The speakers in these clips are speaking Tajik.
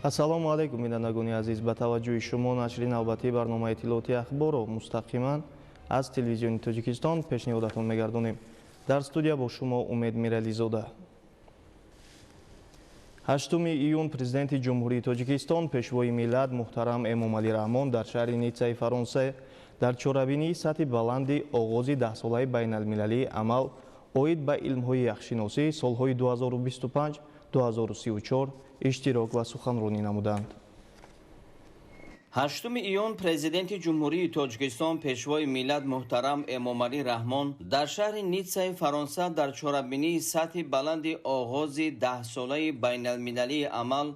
Ассалому алайкум, бинандагони азиз. Ба таваҷҷӯҳи шумо нашри навбатии барномаи иттилоотии Ахборро мустақиман аз Телевизиони Тоҷикистон пешниҳодатон мегардонем. Дар студия бо шумо Умед Мирализода. 8 июн Президенти Ҷумҳурии Тоҷикистон, Пешвои миллат муҳтарам Эмомалӣ Раҳмон дар шаҳри Ниццаи Фаронса дар чорабинии сатҳи баланди оғози даҳсолаи байналмилалии амал оид ба илмҳои яхшиносӣ солҳои 2025-2034 иштирок ва суханронӣ намуданд. 8 июн Президенти Ҷумҳурии Тоҷикистон, Пешвои миллат муҳтарам Эмомалӣ Раҳмон дар шаҳри Ниццаи Фаронса дар чорабинии сатҳи баланди оғози даҳсолаи байналмилалии амал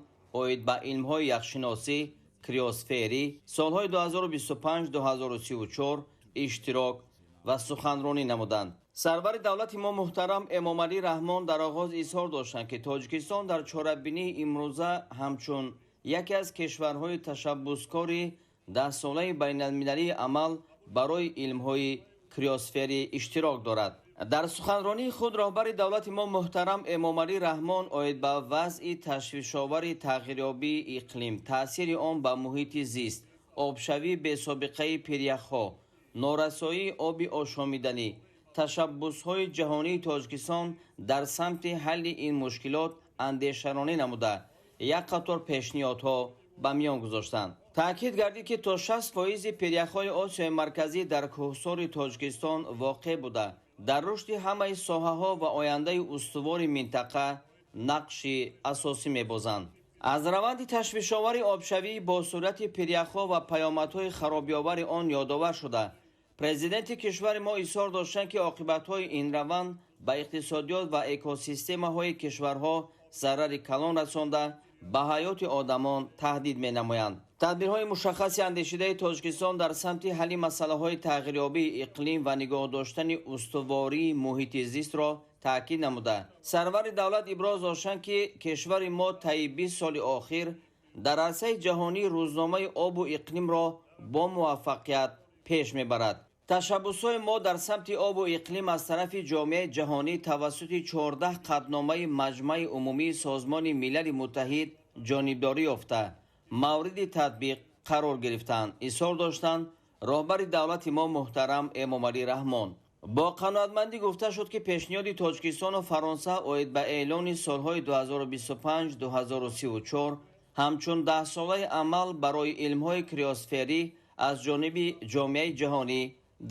оид ба илмҳои яхшиносӣ криосферӣ солҳои 2025-2034 иштирок ва суханронӣ намуданд. Сарвари давлати мо муҳтарам Эмомалӣ Раҳмон дар оғоз изҳор доштанд, ки Тоҷикистон дар чорабинии имрӯза ҳамчун яке аз кишварҳои ташаббускори даҳсолаи байналмилалии амал барои илмҳои криосферӣ иштирок дорад. Дар суханронии худ роҳбари давлати мо муҳтарам Эмомалӣ Раҳмон оид ба вазъи ташвишовари тағйирёбии иқлим, таъсири он ба муҳити зист, обшавии бесобиқаи пиряхҳо, норасоии оби ошомиданӣ, ташаббусҳои ҷаҳонии Тоҷикистон дар самти ҳалли ин мушкилот андешаронӣ намуда, як қатор пешниҳодҳо ба миён гузоштанд. Таъкид гардид, ки то 60% пиряхҳои Осиёи Марказӣ дар кӯҳсори Тоҷикистон воқеъ буда, дар рушди ҳамаи соҳаҳо ва ояндаи устувори минтақа нақши асосӣ мебозанд. Аз раванди ташвишовари обшавии бо суръати пиряхҳо ва паёмадҳои харобиовари он ёдовар шуда, президенти кишвари мо изҳор доштанд, ки оқибатҳои ин раванд ба иқтисодиёт ва экосистемаҳои кишварҳо зарари калон расонда, ба ҳаёти одамон таҳдид менамоянд. Тадбирҳои мушаххаси андешидаи Тоҷикистон дар самти ҳалли масъалаҳои тағйирёбии иқлим ва нигоҳ доштани устувории муҳити зистро таъкид намуда, сарвари давлат иброз доштанд, ки кишвари мо таи 20 соли охир дар арсаи ҷаҳонии рӯзномаи обу иқлимро бо муваффақият пеш мебарад. Ташаббусҳои мо дар самти обу иқлим аз тарафи ҷомеаи ҷаҳонӣ тавассути 14 қатъномаи Маҷмаи Умумии Созмони Милали Муттаҳид ҷонибдорӣ ёфта, мавриди татбиқ қарор гирифтанд, изҳор доштанд роҳбари давлати мо муҳтарам Эмомалӣ Раҳмон. Бо қаноатмандӣ гуфта шуд, ки пешниҳоди Тоҷикистону Фаронса оид ба эълони солҳои 2025-2034 ҳамчун даҳсолаи амал барои илмҳои криосферӣ аз ҷониби ҷомеаи ҷаҳонӣ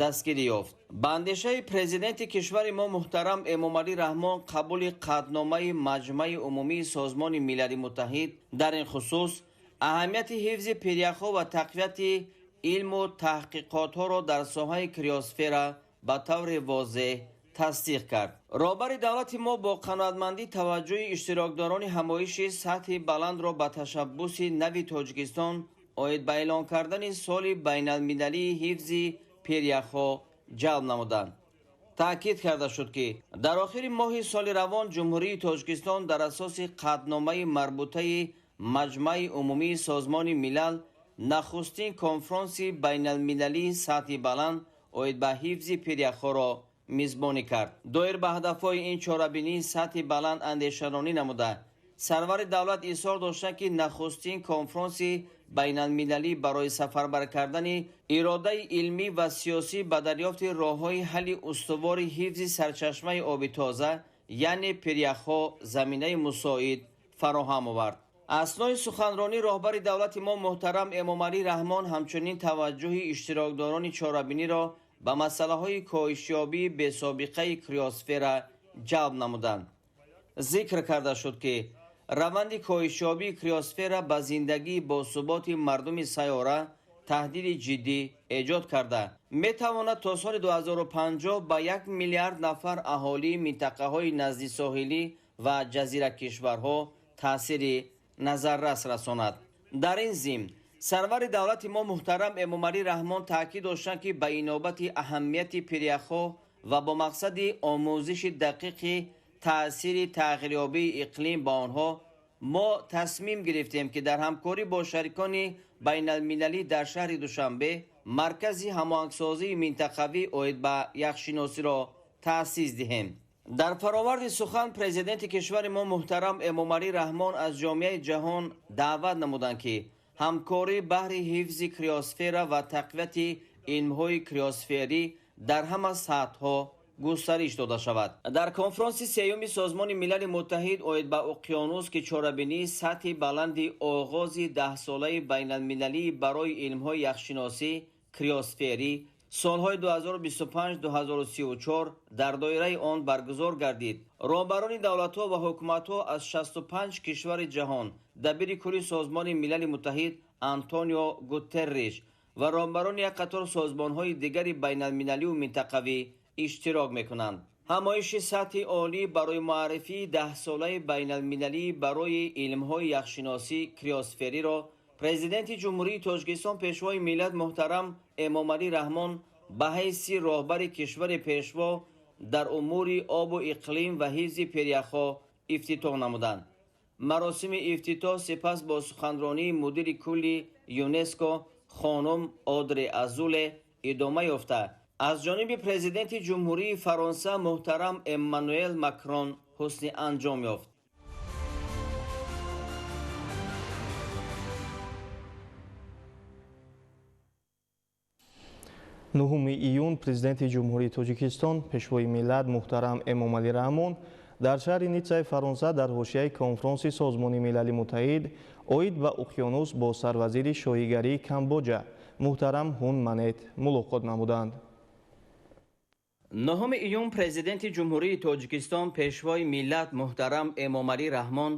дастгирӣ ёфт. Ба андешаи президенти кишвари мо муҳтарам Эмомалӣ Раҳмон, қабули қатъномаи Маҷмаи Умумии Созмони Милали Муттаҳид дар ин хусус аҳамияти ҳифзи пиряхҳо ва тақвияти илму таҳқиқотҳоро дар соҳаи криосфера ба таври возеҳ тасдиқ кард. Роҳбари давлати мо бо қаноатмандӣ таваҷҷӯҳи иштирокдорони ҳамоиши сатҳи баландро ба ташаббуси нави Тоҷикистон оид ба эълон кардани соли байналмилалии ҳифзи пиряхҳо ҷалб намуданд. Таъкид карда шуд, ки дар охири моҳи соли равон Ҷумҳурии Тоҷикистон дар асоси қатъномаи марбутаи Маҷмаи Умумии Созмони Милал нахустин конфронси байналмилалии сатҳи баланд оид ба ҳифзи пиряхҳоро мизбонӣ кард. Доир ба ҳадафҳои ин чорабинии сатҳи баланд андешаронӣ намуда, сарвари давлат изҳор доштанд, ки нахустин конфронси байналмилалӣ барои сафарбар кардани иродаи илмӣ ва сиёсӣ ба дарёфти роҳҳои ҳалли устувори ҳифзи сарчашмаи оби тоза, яъне пиряхҳо, заминаи мусоид фароҳам овард. Аснои суханронӣ роҳбари давлати мо муҳтарам Эмомалӣ Раҳмон ҳамчунин таваҷҷӯҳи иштирокдорони чорабиниро ба масъалаҳои коҳишёбии бесобиқаи криосфера ҷалб намуданд. Зикр карда шуд, ки раванди коҳишёбии криосфера ба зиндагии босуботи мардуми сайёра таҳдиди ҷиддӣ эҷод карда, метавонад то соли 2050 ба 1 миллиард нафар аҳолии минтақаҳои наздисоҳилӣ ва ҷазиракишварҳо таъсири назаррас расонад. Дар ин зимн сарвари давлати мо муҳтарам Эмомалӣ Раҳмон таъкид доштанд, ки ба инобати аҳамияти пиряхҳо ва бо мақсади омӯзиши дақиқи таъсири тағйирёбии иқлим ба онҳо мо тасмим гирифтем, ки дар ҳамкорӣ бо шарикони байналмилалӣ дар шаҳри Душанбе маркази ҳамоҳангсозии минтақавӣ оид ба яхшиносиро таъсис диҳем. Дар фароварди сухан президенти кишвари мо муҳтарам Эмомалӣ Раҳмон аз ҷомеаи ҷаҳон даъват намуданд, ки ҳамкорӣ баҳри ҳифзи криосфера ва тақвияти илмҳои криосферӣ дар ҳама сатҳҳо густариш дода шавад. Дар конфронси сеюми Созмони Милали Муттаҳид оид ба уқёнус, ки чорабинии сатҳи баланди оғози даҳсолаи байналмилалӣ барои илмҳои яхшиносӣ криосферӣ солҳои 2025-2034 дар доираи он баргузор гардид, роҳбарони давлатҳо ва ҳукуматҳо аз 65 кишвари ҷаҳон, дабири кулли Созмони Милали Муттаҳид Антонио Гутерриш ва роҳбарони як қатор созмонҳои дигари байналмилалию минтақавӣ иштирок мекунанд. Ҳамоиши сатҳи олӣ барои муаррифии даҳсолаи байналмилалӣ барои илмҳои яхшиносӣ криосфериро президенти Ҷумҳурии Тоҷикистон пешвои миллат муҳтарам Эмомалӣ Раҳмон ба ҳайси роҳбари кишвари пешво дар умури обу иқлим ва ҳифзи пиряхҳо ифтитоҳ намуданд. Маросими ифтитоҳ сипас бо суханронии мудири кулли ЮНЕСКО хонум Одре Азуле идома ёфта, аз ҷониби президенти Ҷумҳурии Фаронса муҳтарам Эммануэл Макрон ҳусни анҷом ёфт. 9 июн президенти Ҷумҳурии Тоҷикистон пешвои миллат муҳтарам Эмомалӣ Раҳмон дар шаҳри Ниццаи Фаронса дар ҳошияи конфронси Созмони Милали Муттаҳид оид ба уқёнус бо сарвазири шоҳигарии Камбоҷа муҳтарам Ҳун Манет мулоқот намуданд. 9 июн президенти Ҷумҳурии Тоҷикистон пешвои миллат муҳтарам Эмомалӣ Раҳмон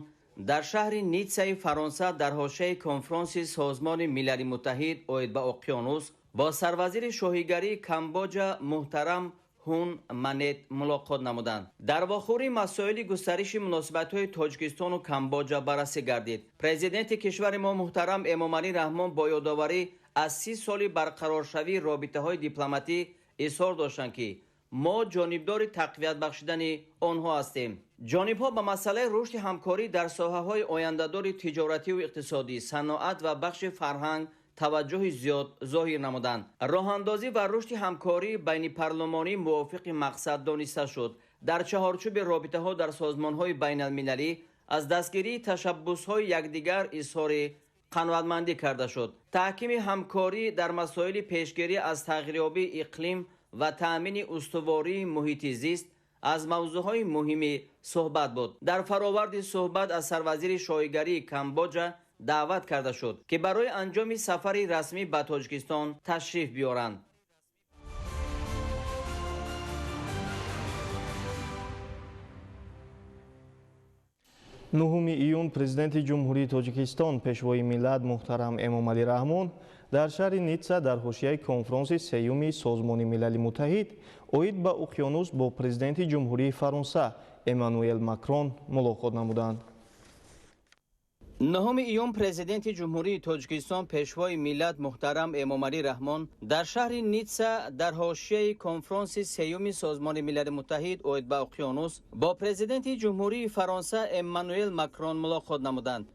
дар шаҳри Ниццаи Фаронса дар ҳошияи конфронси Созмони Милали Муттаҳид оид ба уқёнус бо сарвазири шоҳигарии Камбоҷа муҳтарам Ҳун Манет мулоқот намуданд. Дар вохӯрӣ масоили густариши муносибатҳои Тоҷикистону Камбоҷа баррасӣ гардид. Президенти кишвари мо муҳтарам Эмомалӣ Раҳмон бо ёдоварӣ аз 30 соли барқароршавии робитаҳои дипломатӣ изҳор доштанд, ки мо ҷонибдори тақвият бахшидани онҳо ҳастем. Ҷонибҳо ба масъалаи рушди ҳамкорӣ дар соҳаҳои ояндадори тиҷоративу иқтисодӣ, саноат ва бахши фарҳанг таваҷҷӯҳи зиёд зоҳир намуданд. Роҳандозӣ ва рушди ҳамкорӣ байнипарлумонӣ мувофиқи мақсад дониста шуд. Дар чаҳорчӯби робитаҳо дар созмонҳои байналмилалӣ аз дастгирии ташаббусҳои якдигар изҳори қаноатмандӣ карда шуд. Таҳкими ҳамкорӣ дар масоили пешгирӣ аз тағйирёбии иқлим ва таъмини устувории муҳити зист аз мавзӯъҳои муҳими суҳбат буд. Дар фароварди суҳбат аз сарвазири шоҳигарии Камбоҷа даъват карда шуд, ки барои анҷоми сафари расмӣ ба Тоҷикистон ташриф биёранд. 9 июн президенти Ҷумҳурии Тоҷикистон пешвои миллат муҳтарам Эмомалӣ Раҳмон дар шаҳри Ницца дар ҳошияи конфронси сеюми Созмони Милали Муттаҳид оид ба уқёнус бо президенти Ҷумҳурии Фаронса Эммануэл Макрон мулоқот намуданд. 9 июн президенти Ҷумҳурии Тоҷикистон пешвои миллат муҳтарам Эмомалӣ Раҳмон дар шаҳри Ницца дар ҳошияи конфронси сеюми Созмони Милали Муттаҳид оид ба уқёнус бо президенти Ҷумҳурии Фаронса Эммануэл Макрон мулоқот намуданд.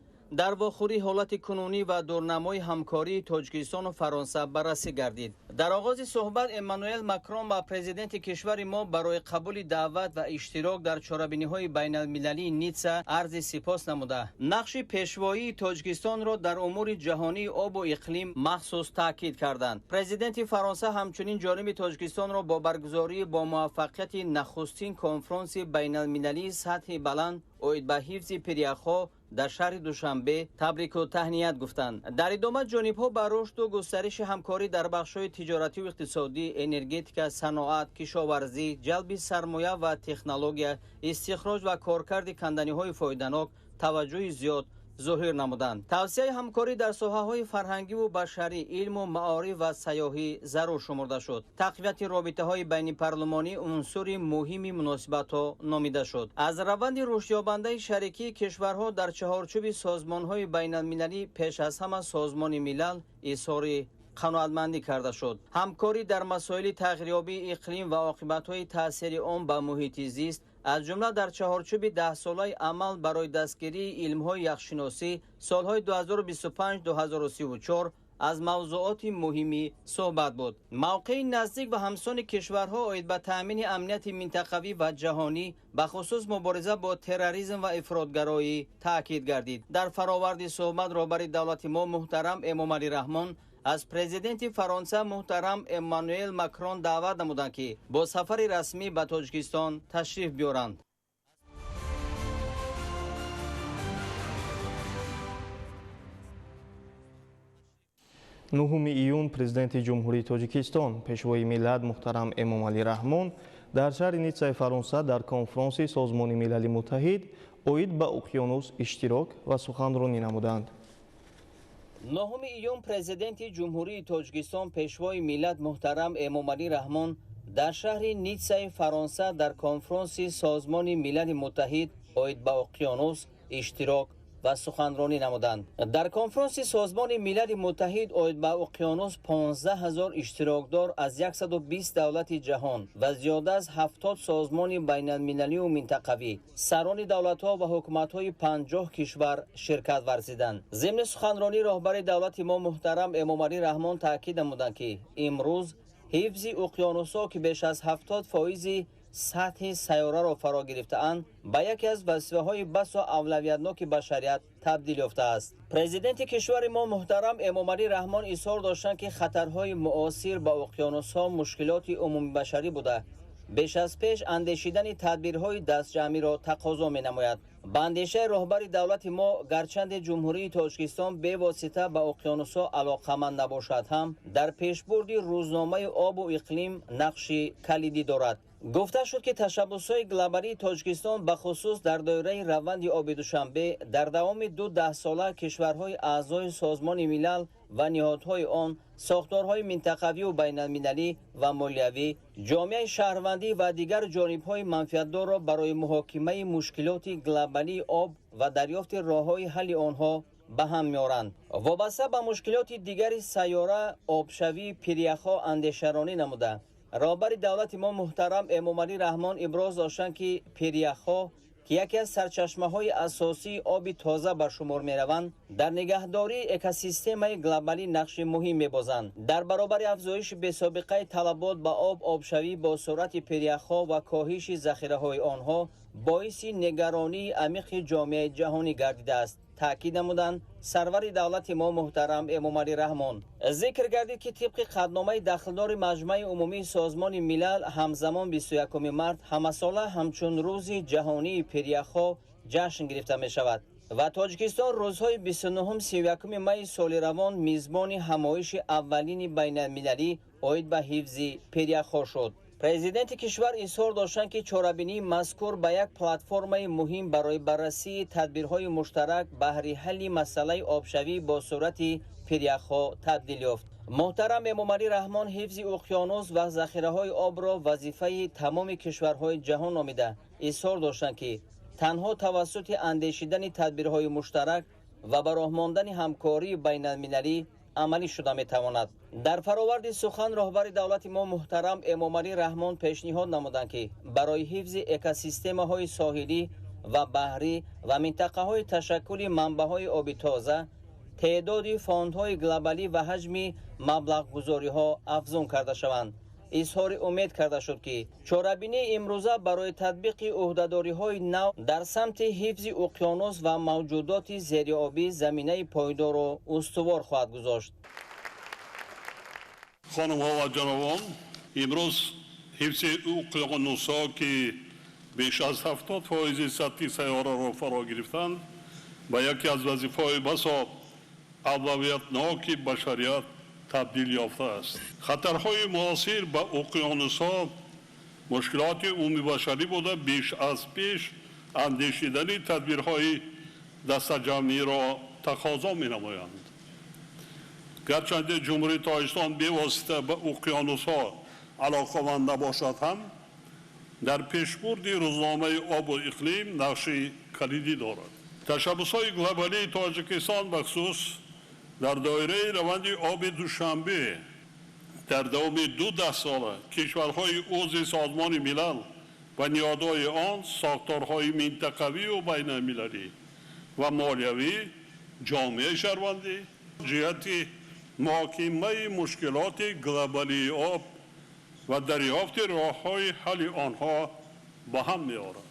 Дар вохӯрӣ ҳолати кунунӣ ва дурнамои ҳамкории Тоҷикистону Фаронса баррасӣ гардид. Дар оғози суҳбат Эммануэл Макрон ба президенти кишвари мо барои қабули даъват ва иштирок дар чорабиниҳои байналмилалии Ницца арзи сипос намуда, нақши пешвоии Тоҷикистонро дар умури ҷаҳонии обу иқлим махсус таъкид карданд. Президенти Фаронса ҳамчунин ҷониби Тоҷикистонро бо баргузории бо муваффақияти нахустин конфронси байналмилалии сатҳи баланд оид ба ҳифзи пиряхҳо дар шаҳри Душанбе табрику таҳният гуфтанд. Дар идома ҷонибҳо ба рушду густариши ҳамкорӣ дар бахшҳои тиҷоративу иқтисодӣ, энергетика, саноат, кишоварзӣ, ҷалби сармоя ва технология, истихроҷ ва коркарди канданиҳои фоиданок таваҷҷӯҳи зиёд зоҳир намуданд. Тавсияи ҳамкорӣ дар соҳаҳои фарҳангиву башарӣ, илму маориф ва сайёҳӣ зарур шумурда шуд. Тақвияти робитаҳои байнипарлумонӣ унсури муҳими муносибатҳо номида шуд. Аз раванди рушдёбандаи шарикии кишварҳо дар чаҳорчӯби созмонҳои байналмилалӣ пеш аз ҳама Созмони Милал изҳори қаноатмандӣ карда шуд. Ҳамкорӣ дар масоили тағйирёбии иқлим ва оқибатҳои таъсири он ба муҳити зист, аз ҷумла дар чаҳорчӯби даҳсолаи амал барои дастгирии илмҳои яхшиносӣ солҳои 2025-2034 аз мавзӯоти муҳими суҳбат буд. Мавқеи наздик ва ҳамсони кишварҳо оид ба таъмини амнияти минтақавӣ ва ҷаҳонӣ, бахусус мубориза бо терроризм ва ифротгароӣ таъкид гардид. Дар фароварди суҳбат роҳбари давлати мо муҳтарам Эмомалӣ Раҳмон аз президенти Фаронса муҳтарам Эммануэл Макрон даъват намуданд, ки бо сафари расмӣ ба Тоҷикистон ташриф биёранд. 9 июн Президенти Ҷумҳурии Тоҷикистон, Пешвои миллат муҳтарам Эмомалӣ Раҳмон дар шаҳри Ниццаи Фаронса дар конфронси Созмони Милали Муттаҳид оид ба уқёнус иштирок ва суханронӣ намуданд. 9 июн Президенти Ҷумҳурии Тоҷикистон, Пешвои миллат муҳтарам Эмомалӣ Раҳмон дар шаҳри Ниццаи Фаронса дар конфронси Созмони Милали Муттаҳид оид ба уқёнус иштирок ва суханронӣ намуданд. Дар конфронси Созмони Милали Муттаҳид оид ба уқёнус 15 000 иштирокдор аз 120 давлати ҷаҳон ва зиёда аз 70 созмони байналмилалию минтақавӣ, сарони давлатҳо ва ҳукуматҳои 50 кишвар ширкат варзиданд. Зимни суханронӣ роҳбари давлати мо муҳтарам Эмомалӣ Раҳмон таъкид намуданд, ки имрӯз ҳифзи уқёнусҳо, ки беш аз 70% сатҳи сайёраро фаро гирифтаанд, ба яке аз вазифаҳои басо авлавиятноки башарият табдил ёфтааст. Президенти кишвари мо муҳтарам Эмомалӣ Раҳмон изҳор доштанд, ки хатарҳои муосир ба уқёнусҳо мушкилоти умумибашарӣ буда, беш аз пеш андешидани тадбирҳои дастҷамъиро тақозо менамояд. Ба андешаи роҳбари давлати мо, гарчанде Ҷумҳурии Тоҷикистон бевосита ба уқёнусҳо алоқаманд набошад ҳам, дар пешбурди рӯзномаи обу иқлим нақши калидӣ дорад. Гуфта шуд, ки ташаббусҳои глобалии Тоҷикистон, бахусус дар доираи раванди оби Душанбе, дар давоми ду даҳсола кишварҳои аъзои Созмони Милал ва ниҳодҳои он, сохторҳои минтақавию байналмилалӣ ва молиявӣ, ҷомеаи шаҳрвандӣ ва дигар ҷонибҳои манфиатдорро барои муҳокимаи мушкилоти глобалии об ва дарёфти роҳҳои ҳалли онҳо ба ҳам меоранд. Вобаста ба мушкилоти дигари сайёра, обшавии пиряхҳо андешаронӣ намуда, роҳбари давлати мо муҳтарам Эмомалӣ Раҳмон иброз доштанд, ки пиряхҳо, ки яке аз сарчашмаҳои асосии оби тоза ба шумор мераванд, дар нигаҳдории экосистемаи глобалӣ нақши муҳим мебозанд. Дар баробари афзоиши бесобиқаи талабот ба об, обшавӣ бо суръати пиряхҳо ва коҳиши захираҳои онҳо боиси нигаронии амиқи ҷомеаи ҷаҳонӣ гардидааст, таъкид намуданд сарвари давлати мо муҳтарам Эмомалӣ Раҳмон. Зикр гардид, ки тибқи қатъномаи дахлдори Маҷмаи умумии Созмони Милал, ҳамзамон 21 март ҳамасола ҳамчун Рӯзи ҷаҳонии пиряхҳо ҷашн гирифта мешавад ва Тоҷикистон рӯзҳои 29-31 майи соли равон мизбони ҳамоиши аввалини байналмилалӣ оид ба ҳифзи пиряхҳо шуд. Президенти кишвар изҳор доштанд, ки чорабинии мазкур ба як платформаи муҳим барои баррасии тадбирҳои муштарак баҳри ҳалли масъалаи обшавӣ бо суръати пиряхҳо табдил ёфт. Муҳтарам Эмомалӣ Раҳмон ҳифзи уқёнус ва захираҳои обро вазифаи тамоми кишварҳои ҷаҳон номида, изҳор доштанд, ки танҳо тавассути андешидани тадбирҳои муштарак ва ба роҳ мондани ҳамкории байналмилалӣ амалӣ шуда метавонад. Дар фароварди сухан роҳбари давлати мо муҳтарам Эмомалӣ Раҳмон пешниҳод намуданд, ки барои ҳифзи экосистемаҳои соҳилӣ ва баҳрӣ ва минтақаҳои ташаккули манбаъҳои оби тоза теъдоди фондҳои глобалӣ ва ҳаҷми маблағгузориҳо афзун карда шаванд. Изҳори умед карда шуд, ки чорабинии имрӯза барои татбиқи ӯҳдадориҳои нав дар самти ҳифзи уқёнус ва мавҷудоти зериобӣ заминаи пойдорро устувор хоҳад гузошт. Хонумҳо ва ҷанобон, имрӯз ҳифзи уқёнусҳо, ки беш аз 70% сатҳи сайёраро фаро гирифтанд, ба яке аз вазифаҳои басо авлавиятноки башарият табдил ёфтааст. Хатарҳои муосир ба уқёнусҳо мушкилоти умумибашарӣ буда, беш аз пеш андешидани тадбирҳои дастаҷамъиро тақозо менамоянд. Гарчанде Ҷумҳурии Тоҷикистон бевосита ба уқёнусҳо алоқаманд набошад ҳам, дар пешбурди рӯзномаи обу иқлим нақши калидӣ дорад. Ташаббусҳои глобалии Тоҷикистон, бахусус дар доираи раванди оби Душанбе, дар давоми ду даҳсола кишварҳои узви Созмони Милал ва ниҳодҳои он, сохторҳои минтақавию байналмилалӣ ва молиявӣ, ҷомеаи шаҳрвандӣ ҷиҳати Муҳокимаи мушкилоти глобалии об ва дарёфти роҳҳои ҳалли онҳо ба ҳам меорад.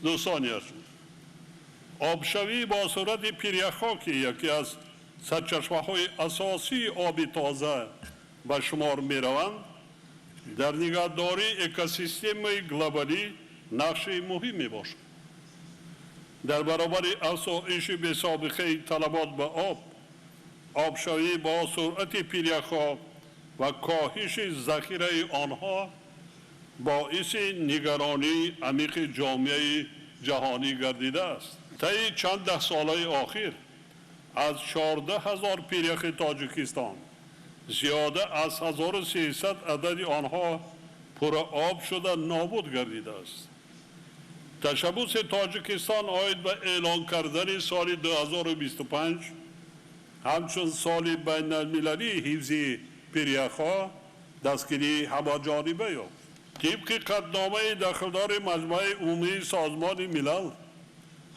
Дӯстони азиз, обшавӣ бо суръати пиряхҳо, ки яке аз сарчашмаҳои асосии оби тоза ба шумор мераванд, дар нигаҳдории экосистемаи глобалӣ нақши муҳим мебошад. Дар баробари афзоиши бесобиқаи талабот ба об, обшавӣ бо суръати пиряхҳо ва коҳиши захираи онҳо боиси нигаронии амиқи ҷомеаи ҷаҳонӣ гардидааст. Таи чанд даҳсолаи охир аз 14 ҳазор пиряхи Тоҷикистон зиёда аз 1300 адади онҳо пурра об шуда нобуд гардидааст. Ташаббуси Тоҷикистон оид ба эълон кардани соли 2025 ҳамчун соли байналмилалии ҳифзи пиряхҳо дастгирии ҳамаҷониба ёфт. Тибқи қатъномаи дахлдори Маҷмааи Умумии Созмони Милал,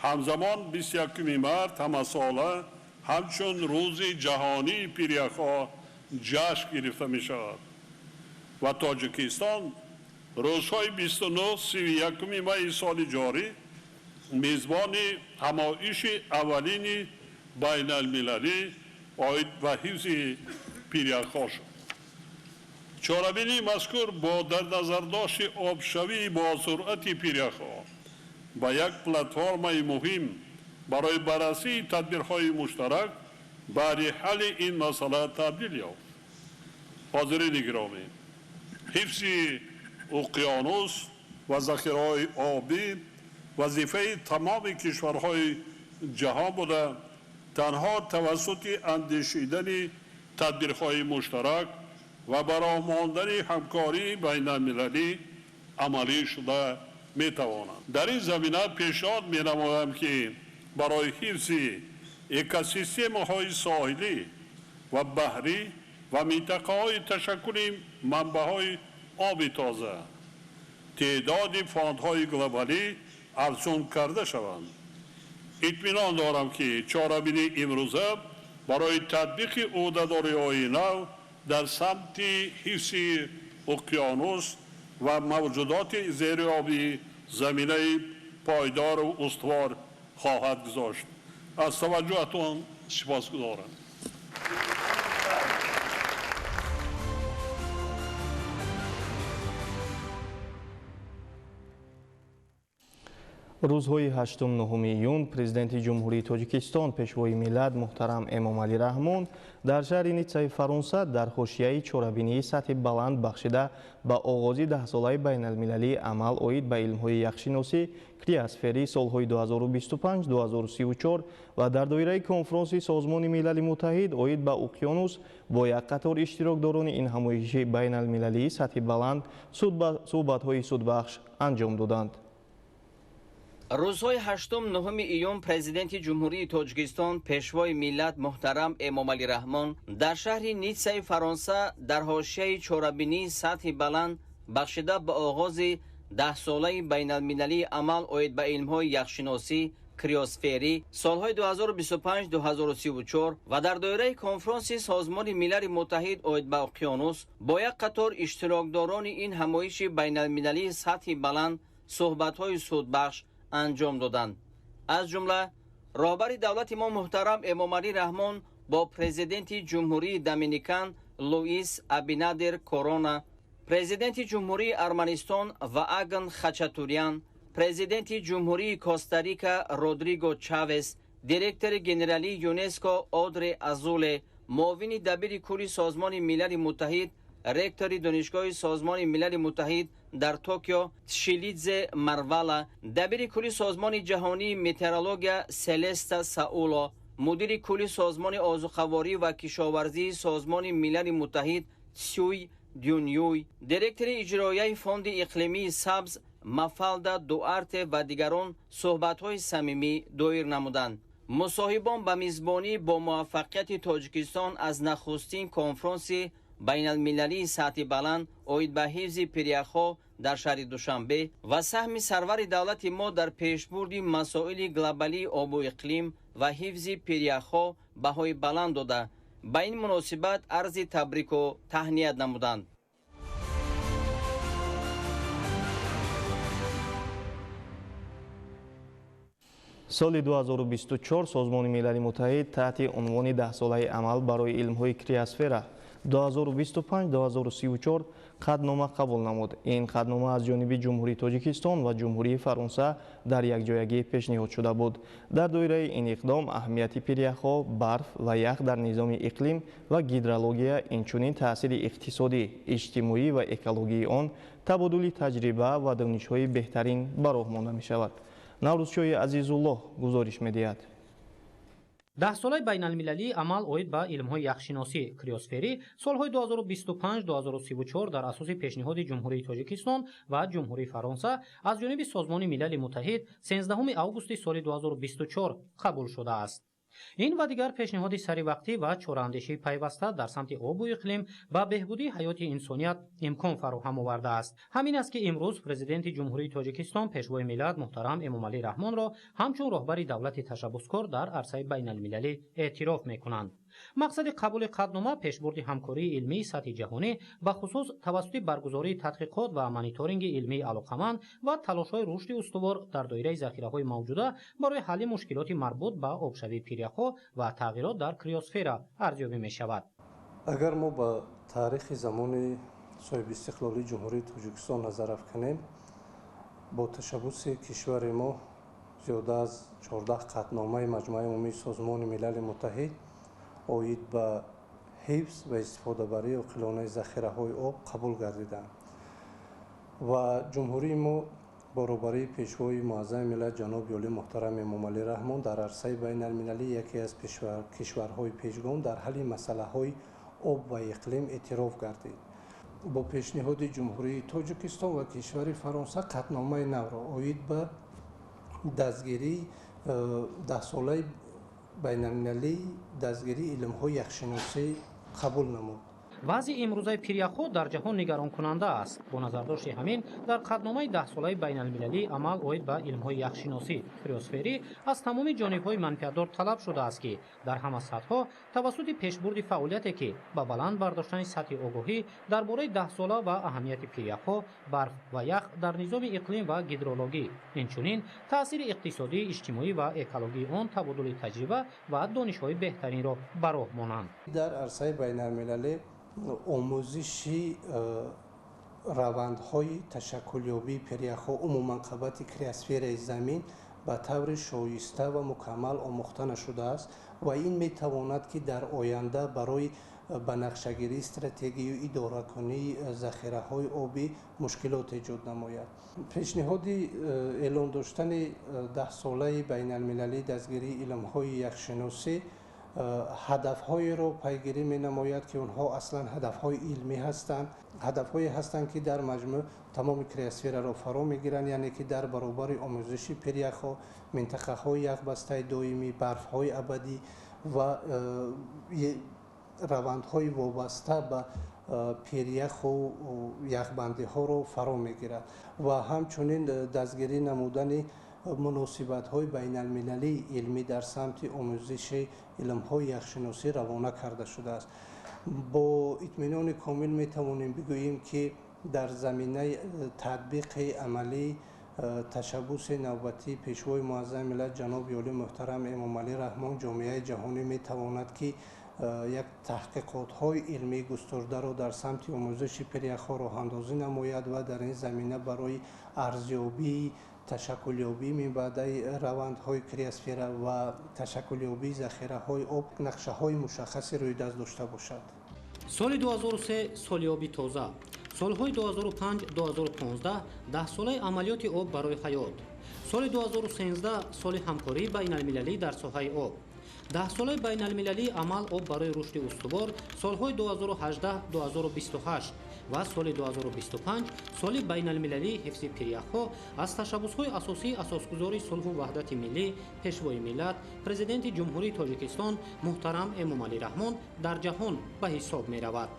ҳамзамон 21 март ҳамасола ҳамчун Рӯзи ҷаҳонии пиряхҳо ҷашн гирифта мешавад ва Тоҷикистон рӯзҳои 29-31 майи соли ҷорӣ мизбони ҳамоиши аввалини байналмилалӣ оид ба ҳифзи пиряхҳо шуд. Чорабинии мазкур бо дар назардошти обшавӣ бо суръати пиряхҳо ба як платформаи муҳим барои баррасии тадбирҳои муштарак баъди ҳалли ин масъала табдил ёфт. Ҳозирини гиромӣ, ҳифзи уқёнус ва захираҳои обӣ вазифаи тамоми кишварҳои ҷаҳон буда, танҳо тавассути андешидани тадбирҳои муштарак ва ба роҳ мондани ҳамкории байналмилалӣ амалӣ шуда метавонанд. Дар ин замина пешниҳод менамоям, ки барои ҳифзи экосистемаҳои соҳилӣ ва баҳрӣ ва минтақаҳои ташаккули манбаъҳои оби тоза теъдоди фондҳои глобалӣ афзун карда шаванд. Итминон дорам, ки чорабинии имрӯза барои татбиқи ӯҳдадориҳои нав дар самти ҳифзи уқёнус ва мавҷудоти зериобӣ заминаи пойдору устувор хоҳад гузошт. Аз таваҷҷӯҳатон сипосгузорам. Рӯзҳои 8-9 июн Президенти Ҷумҳурии Тоҷикистон, Пешвои миллат муҳтарам Эмомалӣ Раҳмон дар шаҳри Ниццаи Фаронса дар ҳошияи чорабинии сатҳи баланд бахшида ба оғози даҳсолаи байналмилалии амал оид ба илмҳои яхшиносӣ криосферии солҳои 2025-2034 ва дар доираи конфронси Созмони Милали Муттаҳид оид ба уқёнус бо як қатор иштирокдорони ин ҳамоиши байналмилалии сатҳи баланд суҳбатҳои судбахш анҷом доданд. Рӯзҳои 8-9 июн Президенти Ҷумҳурии Тоҷикистон, Пешвои миллат муҳтарам Эмомалӣ Раҳмон дар шаҳри Ниццаи Фаронса дар ҳошияи чорабинии сатҳи баланд бахшида ба оғози даҳсолаи байналмилалии амал оид ба илмҳои яхшиносӣ криосферӣ солҳои 2025-2034 ва дар доираи конфронси Созмони Милали Муттаҳид оид ба уқёнус бо як қатор иштирокдорони ин ҳамоиши байналмилалии сатҳи баланд суҳбатҳои судбахш анҷом доданд. Аз ҷумла роҳбари давлати мо муҳтарам Эмомалӣ Раҳмон бо президенти Ҷумҳурии Доминикан Луис Абинадер Корона, президенти Ҷумҳурии Арманистон Ваагн Хачатурян, президенти Ҷумҳурии Коста-Рика Родриго Чавес, директори генералии ЮНЕСКО Одре Азуле, муовини дабири кулли Созмони Милали Муттаҳид, ректори Донишгоҳи Созмони Милали Муттаҳид дар Токио Тшилидзе Марвала, дабири кулли Созмони ҷаҳонии метеорология Селеста Сауло, мудири кулли Созмони озуқаворӣ ва кишоварзии Созмони Милали Муттаҳид Цюй Дюнюй, директори иҷроияи Фонди иқлимии сабз Мафалда Дуарте ва дигарон суҳбатҳои самимӣ доир намуданд. Мусоҳибон ба мизбонӣ бо муваффақияти Тоҷикистон аз нахустин конфронси байналмилалии сатҳи баланд оид ба ҳифзи пиряхҳо дар шаҳри Душанбе ва саҳми сарвари давлати мо дар пешбурди масоили глобалии обу иқлим ва ҳифзи пиряхҳо баҳои баланд дода, Ба ин муносибат арзи табрику таҳният намуданд. Соли 2024 Созмони Милали Муттаҳид таҳти унвони Даҳсолаи амал барои илмҳои криосфера 2025-2034 қатънома қабул намуд. Ин қатънома аз ҷониби Ҷумҳурии Тоҷикистон ва Ҷумҳурии Фаронса дар якҷоягӣ пешниҳод шуда буд. Дар доираи ин иқдом аҳамияти пиряхҳо, барф ва ях дар низоми иқлим ва гидрология, инчунин таъсири иқтисодӣ, иҷтимоӣ ва экологии он, табодули таҷриба ва донишҳои беҳтарин ба роҳ монда мешавад. Наврӯзшоҳи Азизуллоҳ гузориш медиҳад. Даҳсолаи байналмилалии амал оид ба илмҳои яхшиносӣ криосферӣ солҳои 2025-2034 дар асоси пешниҳоди Ҷумҳурии Тоҷикистон ва Ҷумҳурии Фаронса аз ҷониби Созмони Милали Муттаҳид 13 августи соли 2024 қабул шудааст. Ин ва дигар пешниҳоди саривақтӣ ва чораандешии пайваста дар самти обу иқлим ба беҳбудии ҳаёти инсоният имкон фароҳам овардааст. Ҳамин аст, ки имрӯз Президенти Ҷумҳурии Тоҷикистон, Пешвои миллат муҳтарам Эмомалӣ Раҳмонро ҳамчун роҳбари давлати ташаббускор дар арсаи байналмилалӣ эътироф мекунанд. Мақсади қабули қатънома пешбурди ҳамкории илмии сатҳи ҷаҳонӣ, ба хусус тавассути баргузории тадқиқот ва мониторинги илмии алоқаманд ва талошҳои рушди устувор дар доираи захираҳои мавҷуда барои ҳалли мушкилоти марбут ба обшавии пиряхҳо ва тағйирот дар криосфера арзёбӣ мешавад. Агар мо ба таърихи замони соҳибистиқлолии Ҷумҳурии Тоҷикистон назар афканем, бо ташаббуси кишвари мо зиёда аз 14 қатъномаи Маҷмӯаи Умумии Созмони Милали Муттаҳид оид ба ҳифз ва истифодабарии оқилонаи захираҳои об қабул гардиданд ва ҷумҳурии мо баробарии Пешвои Муаззами миллат ҷаноби олӣ муҳтарам Эмомалӣ Раҳмон дар арсаи байналмилалӣ яке аз кишварҳои пешгом дар ҳалли масъалаҳои об ва иқлим эътироф гардид. Бо пешниҳоди Ҷумҳурии Тоҷикистон ва кишвари Фаронса қатъномаи навро оид ба дастгирии даҳсолаи байналмилалии дастгирии илмҳои яхшиносӣ қабул намуд. Вазъи имрӯзаи пиряхҳо дар ҷаҳон нигаронкунанда аст. Бо назардошти ҳамин дар қатъномаи даҳсолаи байналмилалии амал оид ба илмҳои яхшиносӣ криосферӣ аз тамоми ҷонибҳои манфиатдор талаб шудааст, ки дар ҳама сатҳҳо тавассути пешбурди фаъолияте, ки ба баланд бардоштани сатҳи огоҳӣ дар бораи даҳсола ва аҳамияти пиряхҳо, барф ва ях дар низоми иқлим ва гидрологӣ, инчунин таъсири иқтисодӣ, иҷтимоӣ ва экологии он, табодули таҷриба ва донишҳои беҳтаринро ба роҳ монанд. Дар арсаи байналмилалӣ омӯзиши равандҳои ташаккулёбии пиряхҳо, умуман қабати криосфераи замин ба таври шоиста ва мукаммал омӯхта нашудааст ва ин метавонад, ки дар оянда барои ба нақшагирии стратегию идоракунии захираҳои обӣ мушкилот эҷод намояд. Пешниҳоди эълон доштани даҳсолаи байналмилалии дастгирии илмҳои яхшиносӣ ҳадафҳоеро пайгирӣ менамояд, ки онҳо аслан ҳадафҳои илмӣ ҳастанд, ҳадафҳое ҳастанд, ки дар маҷмӯъ тамоми криосфераро фаро мегиранд, яъне ки дар баробари омӯзиши пиряхҳо, минтақаҳои яхбастаи доимӣ, барфҳои абадӣ ва равандҳои вобаста ба пиряху яхбандиҳоро фаро мегирад ва ҳамчунин дастгирӣ намудани муносибатҳои байналмилалии илмӣ дар самти омӯзиши илмҳои яхшиносӣ равона карда шудааст. Бо итминони комил метавонем бигӯем, ки дар заминаи татбиқи амалӣ ташаббуси навбатии Пешвои Муаззами миллат ҷаноби олӣ муҳтарам Эмомалӣ Раҳмон ҷомеаи ҷаҳонӣ метавонад, ки як таҳқиқотҳои илмии густурдаро дар самти омӯзиши пиряхҳо роҳандозӣ намояд ва дар ин замина барои арзёбии ташаккулёбии минбаъдаи равандҳои криосфера ва ташаккулёбии захираҳои об нақшаҳои мушаххаси рӯйдаст дошта бошад. Соли 2003 соли оби тоза, солҳои 2005-2015 даҳсолаи амалиёти об барои ҳаёт, соли 2013 соли ҳамкории байналмилалӣ дар соҳаи об, даҳсолаи байналмилалии амал об барои рушди устувор солҳои 2018-2028 ва соли 2025 соли байналмилалии ҳифзи пиряхҳо аз ташаббусҳои асосии асосгузори сулҳу ваҳдати миллӣ, Пешвои миллат, Президенти Ҷумҳурии Тоҷикистон муҳтарам Эмомалӣ Раҳмон дар ҷаҳон ба ҳисоб меравад.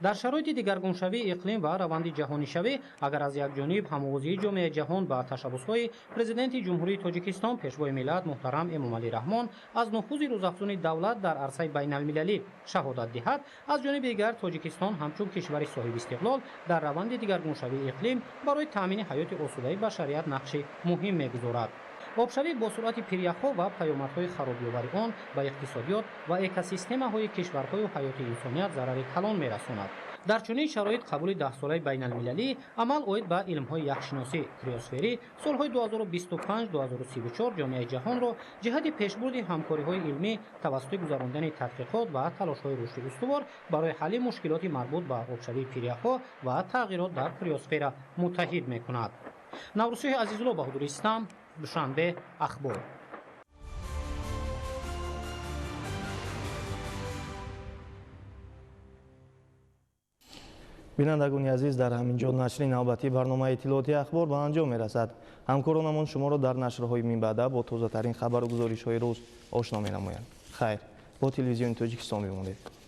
Дар шароити дигаргуншавии иқлим ва раванди ҷаҳонишавӣ, агар аз як ҷониб ҳамовозии ҷомеаи ҷаҳон ба ташаббусҳои Президенти Ҷумҳурии Тоҷикистон, Пешвои миллат муҳтарам Эмомалӣ Раҳмон аз нуфузи рӯзафзуни давлат дар арсаи байналмилалӣ шаҳодат диҳад, аз ҷониби дигар Тоҷикистон ҳамчун кишвари соҳибистиқлол дар раванди дигаргуншавии иқлим барои таъмини ҳаёти осудаи башарият нақши муҳим мегузорад. Обшавӣ бо суръати пиряхҳо ва паёмадҳои харобиовари он ба иқтисодиёт ва экосистемаҳои кишварҳою ҳаёти инсоният зарари калон мерасонад. Дар чунин шароит қабули даҳсолаи байналмилалӣ амал оид ба илмҳои яхшиносӣ криосферӣ солҳои 2025-2034 ҷомеаи ҷаҳонро ҷиҳати пешбурди ҳамкориҳои илмӣ тавассути гузарондани тадқиқот ва талошҳои рушди устувор барои ҳалли мушкилоти марбут ба обшавии пиряхҳо ва тағйирот дар криосфера муттаҳид мекунад. Наврӯзшоҳи Азизулло, Баҳодур Истам, Душанбе, Ахбор. Бинандагони азиз, дар ҳамин ҷо нашри навбатии барномаи иттилоотии Ахбор ба анҷом мерасад. Ҳамкоронамон шуморо дар нашрҳои минбаъда бо тозатарин хабару гузоришҳои рӯз ошно менамоянд. Хайр, бо телевизиони Тоҷикистон бимонед.